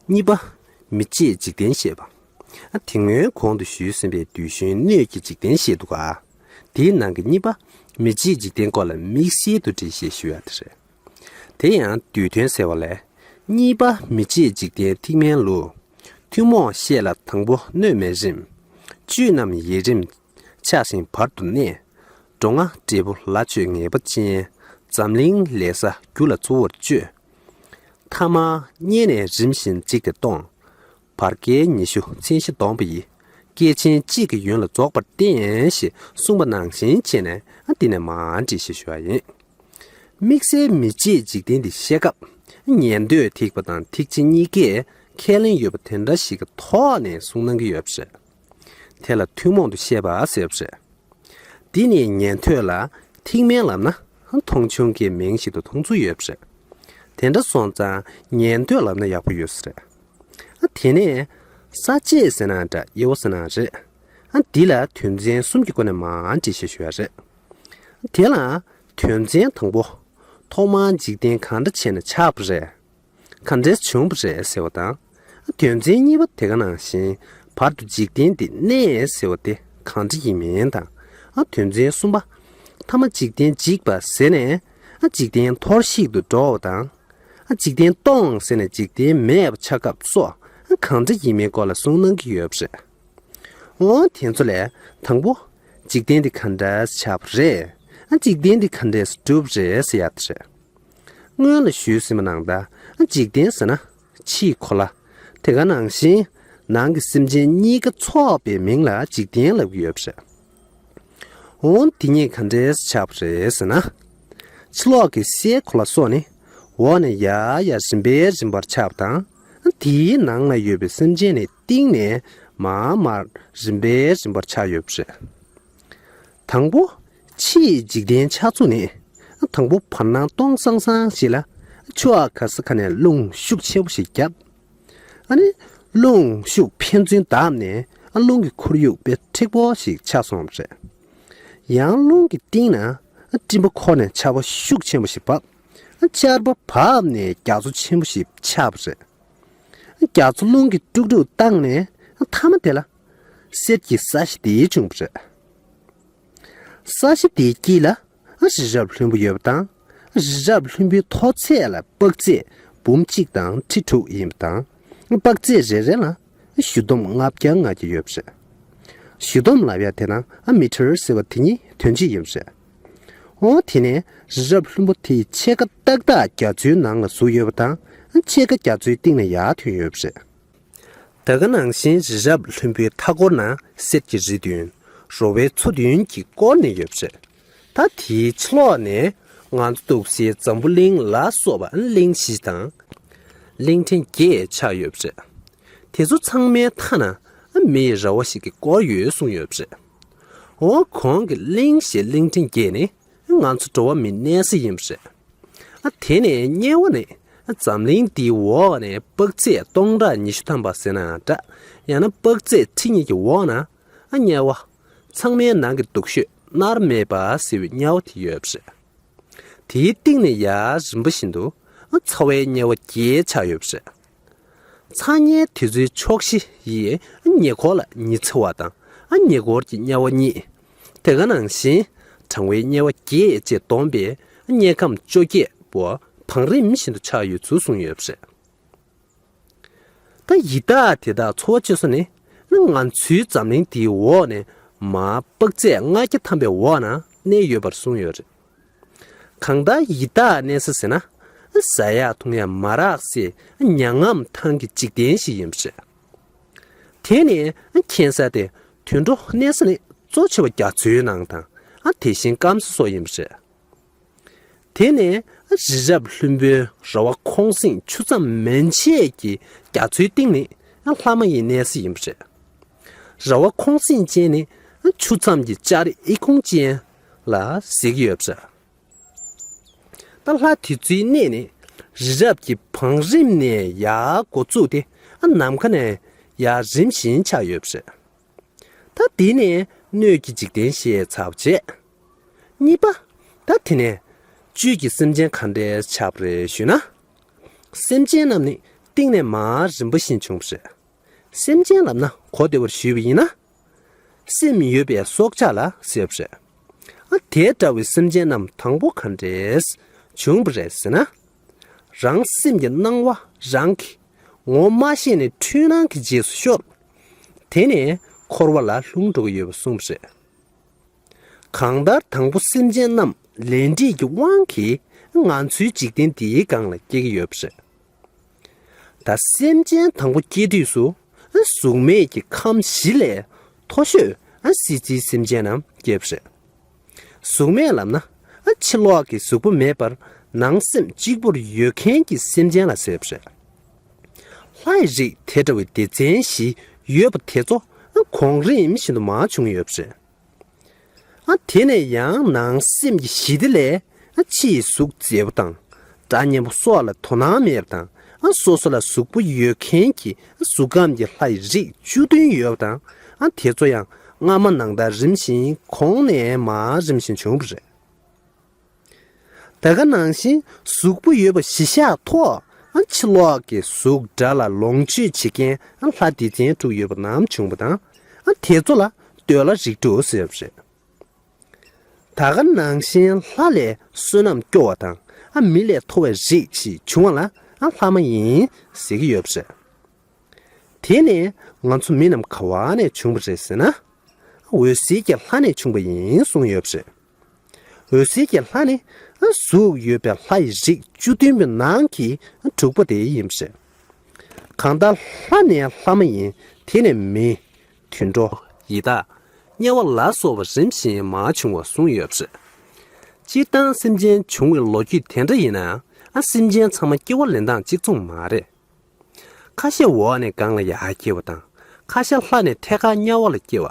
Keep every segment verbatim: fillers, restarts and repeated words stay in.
གཉིས་པ། མི་བརྗེད་འཇིག་རྟེན་བཤད་པ། ཨ། དེ་སྔོན་གོང་དུ་ཞུས་ཟིན་པའི་བསྡུས་གཞུང་སྣོད་ཀྱི་འཇིག་རྟེན་བཤད་འདུག་ག། དེའི་ནང་གི་གཉིས་པ། མི་བརྗེད་འཇིག་རྟེན་སྐོར་ལ་དམིགས་བསལ་དུ་འགྲེལ་བཤད་ཞུ་ཡ་དེ་རེད། དེ་ཡང་བསྡུས་དོན་གསལ་བ་ལས། གཉིས་པ། མི་བརྗེད་འཇིག་རྟེན་ཐེག་དམན་ལུགས། ཐུན་མོང་བཤད་ལ་དང་པོ་སྣོད་མེད་རིམ། བཅུད་རྣམས་ཡིད་རིམ་ཆགས་ཤིང་བར་དུ་གནས། འགྲོ་ལྔ་འབྲས་བུ་ལ་སྤྱོད་ངེས་པ་ཅན། འཛམ་གླིང་ལས་ས་རྒྱུ་ལ་བཙུར་བར་སྤྱོད། ཐ་མ་རྙེད་ནས་རིམ་བཞིན་གཅིག་དེ་སྟོང་། བར་བསྐལ་ཉི་ཤུ་མཚན་བཞི་བསྡོམས་པ་ཡི། བསྐལ་ཆེན་གཅིག་གི་ཡུན་ལ་རྫོགས་པར་བསྟན་ཞེས་གསུངས་པ་ནང་བཞིན་བྱས་ནས་འདི་ནས་མར་འགྲེལ་བཤད་ཞུ་བ་ཡིན། དམིགས་བསལ་མི་བརྗེད་འཇིག་རྟེན་འདི་བཤད་སྐབས། ཉན་ཐོས་ཐེག་པ་དང་ཐེག་ཆེན་གཉིས་ཀས་ཁས་ལེན་ཡོད་པ་དེ་འདྲ་ཞིག་གི་ཐོག་ནས་གསུངས་གནང་གི་ཡོད་པ་རེད། དེ་ལ་ཐུན་མོང་དུ་བཤད་པ་ཟེར་བ་རེད། འདི་ནི་ཉན་ཐོས་ལ་ཐེག་དམན་ལབ་ན་མཐོང་ཆུང་གི་མིང་ཞིག་ཏུ་མཐོང་ཚུལ་ཡོད་པ་རེད། དེ་འདྲ་སོང་ཙང་ཉན་ཐོས་ལབ་ན་ཡག་པོ་ཡོད་ས་རེད། ཨ། དེ་ནས་ས་བཅད་ཟེར་ན་འདྲ། དབྱེ་བ་ཟེར་ན་རེད། ཨ། འདི་ལ་དོན་ཚན་གསུམ་གྱི་སྒོ་ནས་མར་འགྲེལ་བཤད་ཞུ་ཡ་རེད། དེ་ལ་དོན་ཚན་དང་པོ། ཐོག་མར་འཇིག་རྟེན་གང་འདྲ་བྱས་ནས་ཆགས་པ་རེད། གང་འདྲས་བྱུང་བ་རེད་ཟེར་བ་དང་། དོན་ཚན་གཉིས་པ་དེ་ག་ནང་བཞིན་བར་དུ་འཇིག་རྟེན་འདི་གནས་ཟེར་བ་དེ་གང་འདྲ་ཡིན་མིན་དང་། དོན་ཚན་གསུམ་པ། ཐ་མ་འཇིག་རྟེན་འཇིག་པ་ཟེར་ནས་འཇིག་རྟེན་འཐོར་ཞིག་ཏུ་འགྲོ་བ་དང་། འཇིག་རྟེན་སྟོང་ཟེར་ནས་འཇིག་རྟེན་མེད་པ་ཆགས་སྐབས་སོགས་གང་འདྲ་ཡིན་མིན་སྐོར་ལ་གསུངས་གནང་གི་ཡོད་པ་རེད། འོ། དེ་ཚོ་ལས་དང་པོ། འཇིག་རྟེན་འདི་གང་འདྲ་ཆགས་པ་རེད། འཇིག་རྟེན་འདི་གང་འདྲས་གྲུབ་རེད་ཟེར་ཡ་དེ་རེད། སྔོན་ལ་ཞུས་ཟིན་པ་ནང་ལྟར། འཇིག་རྟེན་ཟེར་ན་ཕྱིའི་གོ་ལ། དེ་ག་ནང་བཞིན་ནང་གི་སེམས་ཅན་གཉིས་ཀ་ཚོགས་པའི་མིང་ལ་འཇིག་རྟེན་ལབ་ཀྱི་ཡོད་པ་རེད། འོ། དེ་གཉིས་ག་འདྲས་ཆགས་པ་རེད་ཟེར་ན། ཕྱི་ལོགས་ཀྱི་སའི་གོ་ལ་སོགས་ནི་འོག་ནས་ཡར་ཡར་རིམ་པས་རིམ་པར་ཆགས་པ་དང་། དེའི་ནང་ལ་ཡོད་པའི་སེམས་ཅན་ནི་གཏིང་ནས་མར་མར་རིམ་པས་རིམ་པར་ཆགས་ཡོད་པ་རེད། དང་པོ། ཕྱིའི་འཇིག་རྟེན་ཆགས་ཚུལ་ནི། དང་པོ་བར་སྣང་སྟོང་སང་སང་ཞིག་ལ་ཆུ་བ་ག་ས་ག་ནས་རླུང་ཤུགས་ཆེན་པོ་ཞིག་བརྒྱབ། ཨ་ནི་རླུང་ཤུགས་ཕན་ཚུན་བརྡབས་ནས་རླུང་གི་ཁོར་ཡུག་དཔེ་མཁྲེགས་པོ་ཞིག་ཆགས་སོང་བ་རེད། ཡང་རླུང་གི་གཏིང་ན་སྤྲིན་པ་འཁོར་ནས་ཆར་པ་ཤུགས་ཆེན་པོ་ཞིག་བབས། ཆར་པ་བབས་ནས་རྒྱ་མཚོ་ཆེན་པོ་ཞིག་ཆགས་པ་རེད། རྒྱ་མཚོ་རླུང་གིས་དཀྲུག་དཀྲུག་བཏང་ནས་མཐའ་མ་དེ་ལ་གསེར་གྱི་ས་གཞི་དེ་བྱུང་བ་རེད། ས་གཞི་དེའི་དཀྱིལ་ལ་རི་རབ་ལྷུན་པོ་ཡོད་པ་དང་། རི་རབ་ལྷུན་པོའི་མཐོ་ཚད་ལ་དཔག་ཚད་འབུམ་གཅིག་དང་ཁྲི་དྲུག་ཡིན་པ་དང་། དཔག་ཚད་རེ་རེ་ལ་གཞུ་འདོམ་ལྔ་བརྒྱ་ལྔ་བརྒྱ་ཡོད་པ་རེད། གཞུ་འདོམ་ལབ་ཡ་དེ་དང་མི་ཊར་ཟེར་བ་དེ་གཉིས་དོན་གཅིག་ཡིན་པ་རེད། འོ། དེ་ནས་རི་རབ་ལྷུན་པོ་དེའི་ཕྱེད་ཀ་ཏག་ཏག་རྒྱ་མཚོའི་ནང་ལ་ཟུག་ཡོད་པ་དང་། ཕྱེད་ཀ་རྒྱ་མཚོའི་གཏིང་ནས་ཡར་ཐོན་ཡོད་པ་རེད། ད་ག་ནང་བཞིན་རི་རབ་ལྷུན་པོའི་མཐའ་སྐོར་ན་གསེར་གྱི་རི་བདུན། རོ་བའི་མཚོ་བདུན་གྱིས་བསྐོར་ནས་ཡོད་པ་རེད། ད་དེའི་ཕྱི་ལོགས་ནས་ང་ཚོ་འདུག་སའི་འཛམ་བུ་གླིང་ལ་སོགས་པ་གླིང་བཞི་དང་། གླིང་ཕྲན་བརྒྱད་ཆགས་ཡོད་པ་རེད། དེ་ཚོ་ཚང་མའི་མཐའ་ན་མི་ཡི་ར་བ་ཞིག་གིས་བསྐོར་ཡོད་གསུངས་ཡོད་པ་རེད། འོ། གོང་གི་གླིང་བཞི་གླིང་ཕྲན་བརྒྱད་ནི་ང་ཚོ་འགྲོ་བ་མིའི་གནས་ས་ཡིན་པ་རེད། ཨ། དེ་ནས་དམྱལ་བ་ནི་འཛམ་གླིང་འདིའི་འོག་ནས་དཔག་ཚད་སྟོང་ཕྲག་ཉི་ཤུ་ཐམ་པ་ཟེར་ན་འདྲ། ཡང་ན་དཔག་ཚད་ཁྲི་གཉིས་ཀྱི་འོག་ན། ཨ། དམྱལ་བ། ཚང་མའི་ནང་གི་སྡུག་ཤོས་མནར་མེད་པ་ཟེར་བའི་དམྱལ་བ་དེ་ཡོད་པ་རེད། དེའི་གཏིང་ནས་ཡར་རིམ་པ་བཞིན་དུ། ཨ། ཚ་བའི་དམྱལ་བ་བརྒྱད་ཆགས་ཡོད་པ་རེད། ཚ་དམྱལ་དེ་ཚོའི་ཕྱོགས་བཞི་ཡི་ཉེ་འཁོར་ལ་ཉི་ཚེ་བ་དང་། ཉེ་འཁོར་གྱི་དམྱལ་བ་གཉིས། དེ་ག་ནང་བཞིན་གྲང་བའི་དམྱལ་བ་བརྒྱད་ཅེས་བསྡོམས་པས་དམྱལ་ཁམས་བཅོ་བརྒྱད་པོ་བང་རིམ་བཞིན་དུ་ཆགས་ཡོད་ཚུལ་གསུངས་ཡོད་པ་རེད། ད་ཡི་དྭགས་དེ་དག་འཚོ་བ་སྐྱེལ་ས་ནི་ང་ཚོའི་འཛམ་གླིང་འདིའི་འོག་ནས་མར་དཔག་ཚད་ལྔ་བརྒྱ་ཐམ་པའི་འོག་ན་གནས་ཡོད་པར་གསུངས་ཡོད་རེད། གང་ལྟར་ཡི་དྭགས་གནས་ས་ཟེར་ན། ཟ་ཡག་འཐུང་ཡག་མ་རག་སའི་མྱ་ངམ་ཐང་གི་འཇིག་རྟེན་ཞིག་ཡིན་པ་རེད། དེ་ནས་ཁྱད་མཚར་ཏེ། དུད་འགྲོ་གནས་ས་ནི་གཙོ་ཆེ་བ་རྒྱ་མཚོའི་ནང་དང་། དེ་བཞིན་སྐམ་ས་སོགས་ཡིན་པ་རེད། དེ་ནས་རི་རབ་ལྷུན་པོའི་ར་བ་ཁོང་སེང་ཆུ་མཚམས་མན་ཆད་ཀྱི་རྒྱ་མཚོའི་གཏིང་ནི་ལྷ་མ་ཡི་གནས་ས་ཡིན་པ་རེད། ར་བ་ཁོང་སེང་ཅན་ནི་ཆུ་མཚམས་ཀྱི་ལྕགས་རི་ཨི་ཁུང་ཅན་ལ་ཟེར་གྱི་ཡོད་པ་རེད། ད་ལྷ་དེ་ཚོའི་གནས་ནི་རི་རབ་ཀྱི་བང་རིམ་ནས་ཡར་འགོ་བཙུགས་ཏེ། ནམ་མཁའ་ནས་ཡར་རིམ་བཞིན་ཆགས་ཡོད་པ་རེད། ད་དེ་ནས་སྣོད་ཀྱི་འཇིག་རྟེན་བཤད་ཚར་བ་བྱས། གཉིས་པ། ད་དེ་ནས་བཅུད་ཀྱི་སེམས་ཅན་ག་འདྲས་ཆགས་པ་རེད་ཞུས་ན། སེམས་ཅན་རྣམས་ནི་ གཏིང་ནས་མར་རིམ་པ་བཞིན་བྱུང་བ་རེད། སེམས་ཅན་ལབ་ན་གོ་བདེ་བར་ཞུས་པ་ཡིན་ན། སེམས་ཡོད་པའི་སྲོག་ཆགས་ལ་ཟེར་བ་རེད། ཨ་དེ་འདྲ་བའི་སེམས་ཅན་རྣམས་དང་པོ་ག་འདྲས་བྱུང་བ་རེད་ཟེར་ན། རང་སེམས་ཀྱི་སྣང་བ་རང་གིས་ངོ་མ་ཤེས་ནས་འཁྲུལ་སྣང་གི་རྗེས་སུ་ཤོར། དེ་ནས་འཁོར་བ་ལ་ལྷུང་འགྲོ་གི་ཡོད་པ་གསུངས་པ་རེད། གང་ལྟར་དང་པོ་སེམས་ཅན་རྣམས་ལས་འབྲས་ཀྱི་དབང་གིས་ང་ཚོའི་འཇིག་རྟེན་འདིའི་སྒང་ལ་སྐྱེ་གི་ཡོད་པ་རེད། ད་སེམས་ཅན་དང་པོ་སྐྱེ་དུས་སུ་གཟུགས་མེད་ཀྱི་ཁམས་བཞི་ལས་མཐོ་ཤོས་སྲིད་རྩེའི་སེམས་ཅན་རྣམས་སྐྱེས་པ་རེད། གཟུགས་མེད་ལབ་ན་ཕྱི་ལོགས་ཀྱི་གཟུགས་པོ་མེད་པར་ནང་སེམས་གཅིག་པུར་ཡོད་མཁན་གྱི་སེམས་ཅན་ལ་ཟེར་བ་རེད། ལྷ་ཡི་རིགས་དེ་འདྲ་བའི་སྡེ་ཚན་བཞི་ཡོད་པ་དེ་ཚོ་གོང་རིམ་བཞིན་དུ་མར་བྱུང་ཡོད་པ་རེད། ཨ་དེ་ནས་ཡང་ནང་སེམས་ཀྱི་ཞི་བདེ་ལས་ཨ་ཕྱི་ཡི་གཟུགས་མཛེས་པོ་དང་། སྒྲ་སྙན་པོ་སོགས་ལ་དོ་སྣང་མེད་པ་དང་། ཨ་སོ་སོ་ལ་གཟུགས་པོ་ཡོད་མཁན་གྱི་ཨ་གཟུགས་ཁམས་ཀྱི་ལྷ་ཡི་རིགས་བཅུ་བདུན་ཡོད་པ་དང་། ཨ་དེ་ཚོ་ཡང་སྔ་མ་ནང་ལྟར་རིམ་བཞིན་གོང་ནས་མར་རིམ་བཞིན་བྱུང་བ་རེད། ད་ག་ནང་བཞིན་གཟུགས་པོ་ཡོད་པ་གཞི་བཞག་ཐོག་ཨ་ཕྱི་ལོགས་ཀྱི་གཟུགས་སྒྲ་ལ་ལོངས་སྤྱོད་བྱེད་མཁན་ཨ་ལྷ་སྡེ་ཚན་དྲུག་ཡོད་པ་རྣམས་བྱུང་བ་དང་། ཨ་དེ་ཚོ་ལ་འདོད་ལྷ་རིགས་དྲུག་ཟེར་བ་རེད། ད་ག་ནང་བཞིན་ལྷ་ལས་བསོད་ནམས་སྐྱོ་བ་དང་ཨ་མི་ལས་མཐོ་བའི་རིགས་ཤིག་བྱུང་བ་ལ་ཨ་ལྷ་མ་ཡིན་ཟེར་གྱི་ཡོད་པ་རེད། དེ་ནས་ང་ཚོ་མི་རྣམས་ག་བ་ནས་བྱུང་བ་རེད་ཟེར་ན། འོད་ཟེར་གྱི་ལྷ་ནས་བྱུང་བ་ཡིན་གསུངས་ཡོད་པ་རེད། འོད་ཟེར་གྱི་ལྷ་ནི་གཟུགས་ཡོད་པའི་ལྷ་ཡི་རིགས་བཅུ་བདུན་པའི་ནང་གི་དྲུག་པ་དེ་ཡིན་པ་རེད། གང་ལྟར་ལྷ་ནས་ལྷ་མ་ཡིན་དེ་ནས་མི། དུད་འགྲོ། ཡི་དྭགས། དམྱལ་བ་ལ་སོགས་པ་རིམ་བཞིན་མར་བྱུང་བ་གསུངས་ཡོད་པ་རེད། སྤྱིར་བཏང་སེམས་ཅན་བྱུང་བའི་ལོ་རྒྱུས་དེ་འདྲ་ཡིན་ན་ཡང་ཨ་སེམས་ཅན་ཚང་མ་སྐྱེ་བ་ལེན་སྟངས་གཅིག་མཚུངས་མ་རེད། ཁ་ཤས་འོག་ནས་སྒང་ལ་ཡར་སྐྱེ་བ་དང་། ཁ་ཤས་ལྷ་ནས་ཐད་ཀར་དམྱལ་བ་ལ་སྐྱེ་བ།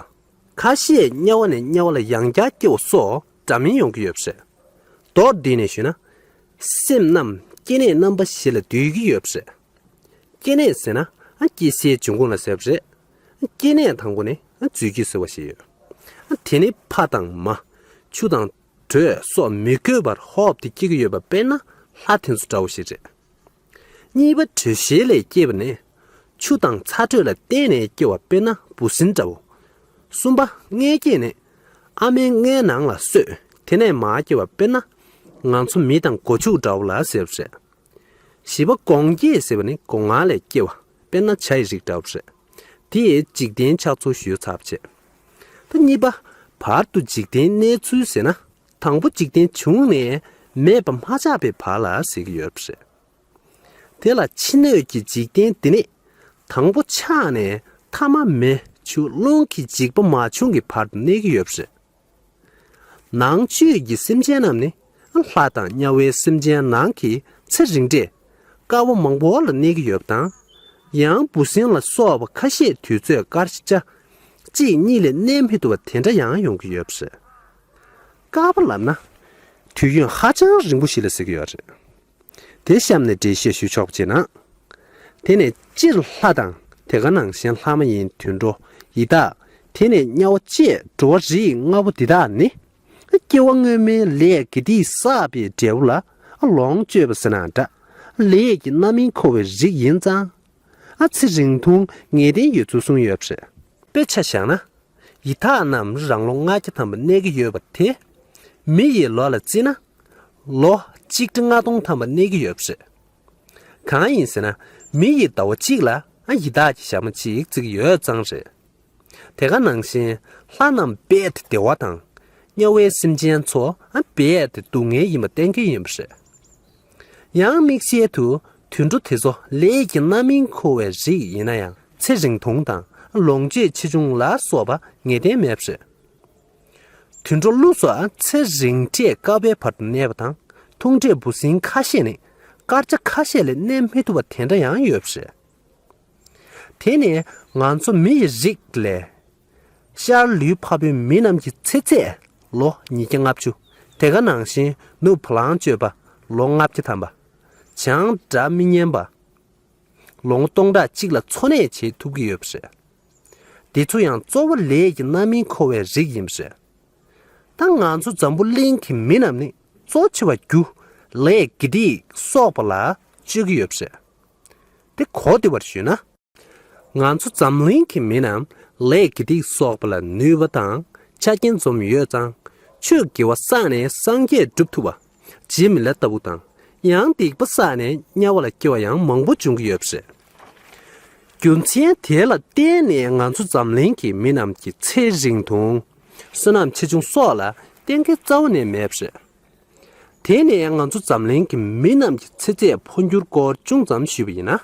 ཁ་ཤས་དམྱལ་བ་ནས་དམྱལ་བ་ལ་ཡང་བསྐྱར་སྐྱེ་བ་སོགས་འདྲ་མིན་ཡོང་གི་ཡོད་པ་རེད། མདོར་བསྡུས་ནས་ཞུས་ན། སེམས་རྣམས་སྐྱེ་གནས་རྣམ་པ་བཞི་ལ་འདུས་ཀྱི་ཡོད་པ་རེད། སྐྱེ་གནས་ཟེར་ན་ཨ་སྐྱེ་སའི་འབྱུང་ཁུངས་ལ་ཟེར་བ་རེད། སྐྱེ་གནས་དང་པོ་ནི་ཨ་རྫུས་སྐྱེས་ཟེར་བ་ཞིག་ཡོད། ཨ་དེ་ནི་ཕ་དང་མ། ཆུ་དང་། དྲོད་སོགས་མི་དགོས་པར་ཧོབ་སྟེ་སྐྱེ་གི་ཡོད་པ་དཔེར་ན་ལྷ་དེ་ཚོ་འདྲ་བོ་ཞིག་རེད། གཉིས་པ་དྲོད་གཤེར་ལས་སྐྱེས་པ་ནི་ཆུ་དང་ཚ་དྲོད་ལ་བརྟེན་ནས་སྐྱེ་བ་དཔེར་ན་འབུ་སྲིན་འདྲ་བོ། གསུམ་པ་མངལ་སྐྱེས་ནི་ཨ་མའི་མངལ་ནང་ལ་གསོས་དེ་ནས་མར་སྐྱེ་བ་དཔེར་ན་ང་ཚོ་མི་དང་སྒོ་ཕྱུགས་འདྲ་བོ་ལ་ཟེར་བ་རེད། བཞི་པ་སྒོང་སྐྱེས་ཟེར་བ་ནི་སྒོ་ང་ལས་སྐྱེ་བ་དཔེར་ན་བྱ་ཡི་རིགས་འདྲ་བོ་རེད། དེ་ཡི་འཇིག་རྟེན་ཆགས་ཚུལ་ཞུས་ཚར་བ་བྱས། ད་གཉིས་པ་བར་དུ་འཇིག་རྟེན་གནས་ཚུལ་ཟེར་ན། དང་པོ་འཇིག་རྟེན་བྱུང་ནས་མེད་པ་མ་ཆགས་པའི་བར་ལ་ཟེར་གྱི་ཡོད་པ་རེད། དེ་ལ་ཕྱི་སྣོད་ཀྱི་འཇིག་རྟེན་འདི་ནི་དང་པོ་ཆགས་ནས་ཐ་མ་མེ་ཆུ་རླུང་གི་འཇིགས་པ་མ་བྱུང་གི་བར་དུ་གནས་ཀྱི་ཡོད་པ་རེད། ནང་བཅུད་ཀྱི་སེམས་ཅན་རྣམས་ནི་ལྷ་དང་དམྱལ་བའི་སེམས་ཅན་ནང་གི་ཚེ་རིང་འབྲས་དཀར་པོ་མང་པོ་ལ་གནས་ཀྱི་ཡོད་པ་དང་། ཡང་འབུ་སྲིན་ལ་སོགས་པ་ཁ་ཤས་དུས་ཚོད་སྐར་ཆ་གཅིག་གཉིས་ལས་གནས་མི་ཐུབ་པ་དེ་འདྲ་ཡང་ཡོང་གི་ཡོད་པ་རེད། དཀར་པོ་ལབ་ན་དུས་ཡུན་ཧ་ཅང་རིང་པོ་ཞིག་ལ་ཟེར་གྱི་ཡོད་རེད། དེ་གཤམ་ནས་འགྲེལ་བཤད་ཞུ་ཆོག་པ་བྱས་ན། དེ་ནས་སྤྱིར་ལྷ་དང་དེ་ག་ནང་བཞིན་ལྷ་མ་ཡིན་དུད་འགྲོ་ཡི་དྭགས་དེ་ནས་དམྱལ་བ་བཅས་འགྲོ་བ་རིགས་ལྔ་པོ་འདི་དག་ནི། སྐྱེ་བ་སྔོན་མའི་ལས་དགེ་སྡིག་བསགས་པའི་འབྲས་བུ་ལ་ལོངས་སྤྱོད་པ་ཟེར་ན་འདྲ། ལས་ཀྱི་རྣམ་སྨིན་འཁོར་བའི་རིགས་ཡིན་ཙང་། ཨ་ཚེ་རིང་ཐུང་ངེས་གཏན་ཡོད་ཚུལ་གསུངས་ཡོད་པ་རེད། དཔེ་ཆ་བཞག་ན། ཡི་དྭགས་རྣམས་རང་ལོ་ལྔ་བརྒྱ་ཐམ་པ་གནས་ཀྱི་ཡོད་པ་དེ། མི་ཡི་ལོ་ལ་བརྩིས་ན། ལོ་གཅིག་ཁྲི་ལྔ་སྟོང་ཐམ་པ་གནས་ཀྱི་ཡོད་པ་རེད། གང་ཡིན་ཟེར་ན། མི་ཡི་ཟླ་བ་གཅིག་ལ་ཨ་ཡི་དྭགས་ཀྱི་ཞག་མ་གཅིག་བརྩི་གི་ཡོད་ཙང་རེད། དེ་ག་ནང་བཞིན་ལྷ་རྣམས་རྦད་དེ་བདེ་བ་དང་། དམྱལ་བའི་སེམས་ཅན་ཚོ་ཨ་རྦད་དེ་སྡུག་བསྔལ་ཡིན་པ་གཏན་འཁེལ་ཡིན་པ་རེད། ཡང་དམིགས་བསལ་དུ་དུད་འགྲོ་དེ་ཚོ་ལས་ཀྱི་རྣམ་སྨིན་འཁོར་བའི་རིགས་ཡིན་ན་ཡང་ཚེ་རིང་ཐུང་དང་ལོངས་སྤྱོད་ཆེ་ཆུང་ལ་སོགས་པ་ངེས་གཏན་མེད་པ་རེད། དུད་འགྲོ་ཀླུ་སོགས་ཚེ་རིང་འབྲས་དཀར་པོའི་བར་དུ་གནས་པ་དང་ཐུང་འབྲས་འབུ་སྲིན་ཁ་ཤས་ནི་སྐར་ཆ་ཁ་ཤས་ལས་གནས་མི་ཐུབ་པ་དེ་འདྲ་ཡང་ཡོད་པ་རེད། དེ་ནས་ང་ཚོ་མི་ཡི་རིགས་ལས། ཤར་ལུས་འཕགས་པའི་མི་རྣམས་ཀྱི་ཚེ་ཚད་ལོ་ཉིས་བརྒྱ་ལྔ་བཅུ། དེ་ག་ནང་བཞིན་ནུབ་བ་ལང་སྤྱོད་པ་ལོ་ལྔ་བརྒྱ་ཐམ་པ། བྱང་སྒྲ་མི་སྙན་པ། ལོ་ངོ་སྟོང་ཕྲག་གཅིག་ལ་འཚོ་གནས་བྱེད་ཐུབ་ཀྱི་ཡོད་པ་རེད། འདི་ཚོ་ཡང་གཙོ་བོ་ལས་ཀྱི་རྣམ་སྨིན་འཁོར་བའི་རིགས་ཡིན་པ་རེད། ད་ང་ཚོ་འཛམ་བུ་གླིང་གི་མི་རྣམས་ནི་གཙོ་ཆེ་བ་རྒྱུ་ལས་དགེ་སྡིག་སོགས་པ་ལ་སྤྱོད་ཀྱི་ཡོད་པ་རེད། དེ་གོ་བདེ་བར་ཞུས་ན། ང་ཚོ་འཛམ་གླིང་གི་མི་རྣམས་ལས་དགེ་སྡིག་སོགས་པ་ལ་ནུས་པ་དང་ཆ་རྐྱེན་འཛོམས་ཡོད་ཙང་། ཆོས་དགེ་བ་བསགས་ནས་སངས་རྒྱས་འགྲུབ་ཐུབ་པ། འཇིགས་མེད་ལྷ་ལྟ་བུ་དང་། ཡང་སྡིག་པ་བསགས་ནས་དམྱལ་བ་ལ་སྐྱེ་བ་ཡང་མང་པོ་འབྱུང་གི་ཡོད་པ་རེད། རྒྱུ་མཚན་དེ་ལ་བརྟེན་ནས་ང་ཚོ་འཛམ་གླིང་གི་མི་རྣམས་ཀྱི་ཚེ་རིང་ཐུང་། བསོད་ནམས་ཆེ་ཆུང་སོགས་ལ་གཏན་འཁེལ་རྩ་བ་ནས་མེད་པ་རེད། དེ་ནས་ང་ཚོ་འཛམ་གླིང་གི་མི་རྣམས་ཀྱི་ཚེ་ཚད་འཕོ་འགྱུར་སྐོར་ཅུང་ཙམ་ཞུས་པ་ཡིན་ན།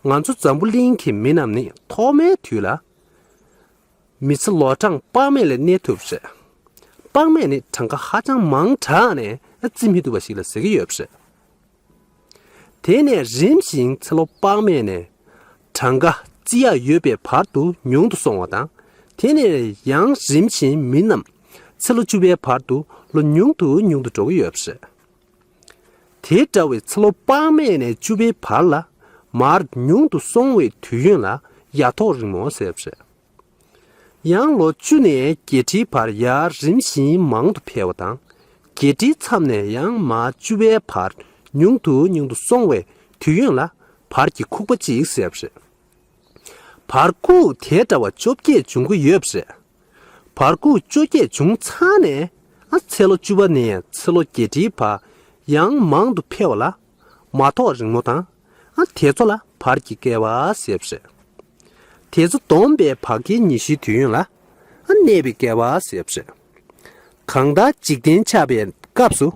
ང་ཚོ་འཛམ་བུ་གླིང་གི་མི་རྣམས་ནི་ཐོག་མའི་དུས་ལ། མི་ཚེ་ལོ་གྲངས་དཔག་མེད་ལ་གནས་ཐུབ་པ་རེད། དཔག་མེད་ནི་གྲངས་ཀ་ཧ་ཅང་མང་དྲགས་ནས་བརྩི་མི་ཐུབ་པ་ཞིག་ལ་ཟེར་གྱི་ཡོད་པ་རེད། དེ་ནས་རིམ་བཞིན་ཚེ་ལོ་དཔག་མེད་ནས་གྲངས་ཀ་བརྩི་ཡག་ཡོད་པའི་བར་དུ་ཉུང་དུ་སོང་བ་དང་། དེ་ནས་ཡང་རིམ་བཞིན་མི་རྣམས་ཚེ་ལོ་བཅུ་པའི་བར་དུ་ལོ་ཉུང་དུ་ཉུང་དུ་འགྲོ་གི་ཡོད་པ་རེད། དེ་འདྲ་བའི་ཚེ་ལོ་དཔག་མེད་ནས་བཅུ་པའི་བར་ལ་མར་ཉུང་དུ་སོང་བའི་དུས་ཡུན་ལ་ཡ་ཐོག་རིང་མོ་ཟེར་བ་རེད། ཡང་ལོ་བཅུ་ནས་བརྒྱད་ཁྲིའི་བར་ཡར་རིམ་བཞིན་མང་དུ་འཕེལ་བ་དང་། བརྒྱད་ཁྲིའི་མཚམས་ནས་ཡང་མར་བཅུ་པའི་བར་ཉུང་དུ་ཉུང་དུ་སོང་བའི་དུས་ཡུན་ལ་བར་གྱི་ཁུག་པ་གཅིག་ཟེར་བ་རེད། བར་ཁུག་དེ་འདྲ་བ་བཅོ་བརྒྱད་འབྱུང་གི་ཡོད་པ་རེད། བར་ཁུག་བཅོ་བརྒྱད་བྱུང་ཚར་ནས། ཨ་ཚེ་ལོ་བཅུ་པ་ནས་ཚེ་ལོ་བརྒྱད་ཁྲིའི་བར་ཡང་མང་དུ་འཕེལ་བ་ལ་མ་ཐོག་རིང་མོ་དང་། ཨ་དེ་ཚོ་ལ་བར་གྱི་བསྐལ་བ་ཟེར་བ་རེད། དེ་ཚོ་བསྡོམས་པའི་བར་བསྐལ་ཉི་ཤུའི་དུས་ཡུན་ལ་ཨ་གནས་པའི་བསྐལ་བ་ཟེར་བ་རེད། གང་ལྟར་འཇིག་རྟེན་ཆགས་པའི་སྐབས་སུ།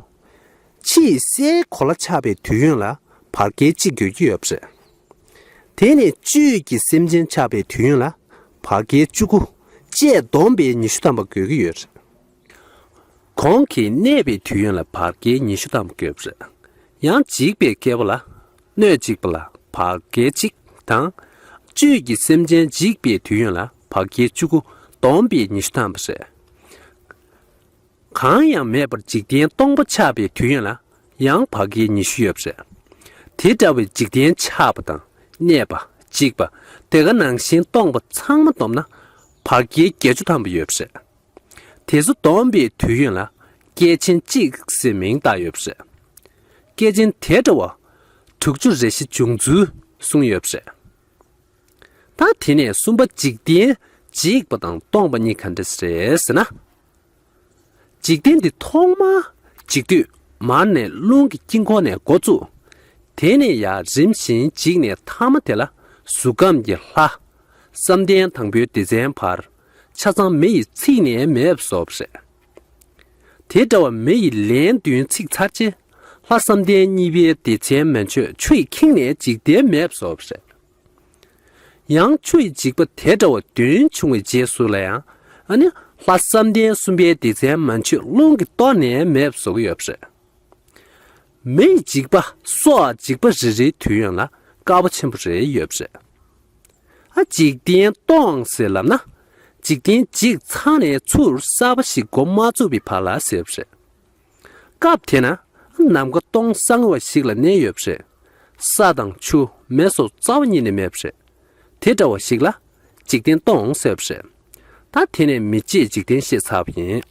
ཕྱིས་སའི་གོ་ལ་ཆགས་པའི་དུས་ཡུན་ལ་བར་བསྐལ་གཅིག་དགོས་ཀྱི་ཡོད་པ་རེད། དེ་ནས་བཅུད་ཀྱི་སེམས་ཅན་ཆགས་པའི་དུས་ཡུན་ལ་བར་བསྐལ་བཅུ་དགུ་བཅས་བསྡོམས་པས་ཉི་ཤུ་ཐམ་པ་དགོས་ཀྱི་ཡོད་རེད། གོང་གི་གནས་པའི་དུས་ཡུན་ལ་བར་བསྐལ་ཉི་ཤུ་ཐམ་པ་དགོས་པ་རེད། ཡང་འཇིག་པའི་བསྐལ་པ་ལ། སྣོད་འཇིག་པ་ལ་བར་བསྐལ་གཅིག་དང་། བཅུད་ཀྱི་སེམས་ཅན་འཇིག་པའི་དུས་ཡུན་ལ་བར་བསྐལ་བཅུ་དགུ་བསྡོམས་པས་ཉི་ཤུ་ཐམ་པ་རེད། གང་ཡང་མེད་པར་འཇིག་རྟེན་སྟོང་པ་ཆགས་པའི་དུས་ཡུན་ལ་ཡང་བར་བསྐལ་ཉི་ཤུ་ཡོད་པ་རེད། དེ་འདྲ་བའི་འཇིག་རྟེན་ཆགས་པ་དང་གནས་པ་འཇིག་པ་དེ་ག་ནང་བཞིན་སྟོང་པ་ཚང་མ་བསྡོམས་ན་བར་བསྐལ་བརྒྱད་ཅུ་ཐམ་པ་ཡོད་པ་རེད། དེ་ཚོ་བསྡོམས་པའི་དུས་ཡུན་ལ་བསྐལ་ཆེན་གཅིག་ཟེར་མིང་བཏགས་ཡོད་པ་རེད། བསྐལ་ཆེན་དེ་འདྲ་བ་དྲུག་ཅུ་རེ་བཞི་འབྱུང་ཚུལ་གསུངས་ཡོད་པ་རེད། ད་དེ་ནས་གསུམ་པ་འཇིག་རྟེན་འཇིག་པ་དང་སྟོང་པ་གཉིས་ག་འདྲ་རེད་ཟེར་ན། འཇིག་རྟེན་འདི་ཐོག་མར་འཇིག་དུས་མར་ནས་རླུང་གི་དཀྱིལ་འཁོར་ནས་འགོ་བཙུགས། དེ་ནས་ཡར་རིམ་བཞིན་འཇིག་ནས་མཐའ་མ་དེ་ལ་གཟུགས་ཁམས་ཀྱི་ལྷ། བསམ་གཏན་དང་པོའི་སྡེ་ཚན་བར་ཆ་ཚང་མེ་ཡིས་ཚིག་ནས་མེད་པ་བཟོ་བ་རེད། དེ་འདྲ་བ་མེ་ཡིས་ལན་བདུན་ཚིག་ཚར་རྗེས་ལྷ་བསམ་གཏན་གཉིས་པའི་སྡེ་ཚན་མན་ཆོད་ཆུ་ཡིས་ཁེངས་ནས་འཇིག་རྟེན་མེད་པ་བཟོ་བ་རེད། ཡང་ཆུ་ཡི་འཇིགས་པ་དེ་འདྲ་བ་བདུན་བྱུང་བའི་རྗེས་སུ་ལ་ཡང་ཨ་ནི་ལྷ་བསམ་གཏན་གསུམ་པའི་སྡེ་ཚན་མན་ཆོད་རླུང་གིས་གཏོར་ནས་མེད་པ་བཟོ་གི་ཡོད་པ་རེད། མེ་ཡི་འཇིགས་པ་སོགས་འཇིགས་པ་རེ་རེའི་དུས་ཡུན་ལ་དཀའ་བ་ཆེན་པོ་རེ་ཡོད་པ་རེད། ཨ་འཇིག་རྟེན་སྟོང་ཟེར་ལབ་ན་འཇིག་རྟེན་འཇིག་ཚར་ནས་ཚུར་གསར་པ་ཞིག་འགོ་མ་བཙུགས་པའི་བར་ལ་ཟེར་བ་རེད། སྐབས་དེ་ན་ནམ་མཁའ་སྟོང་སང་བ་ཞིག་ལ་གནས་ཡོད་པ་རེད། ས་དང་ཆུ་མེ་སོགས་རྩ་བ་ཉིད་ནས་མེད་པ་རེད། དེ་འདྲ་བ་ཞིག་ལ་འཇིག་རྟེན་སྟོང་ཟེར་བ་རེད། ད་དེ་ནས་མི་མཇེད་འཇིག་རྟེན་བཤད་ཚར་བ་ཡིན།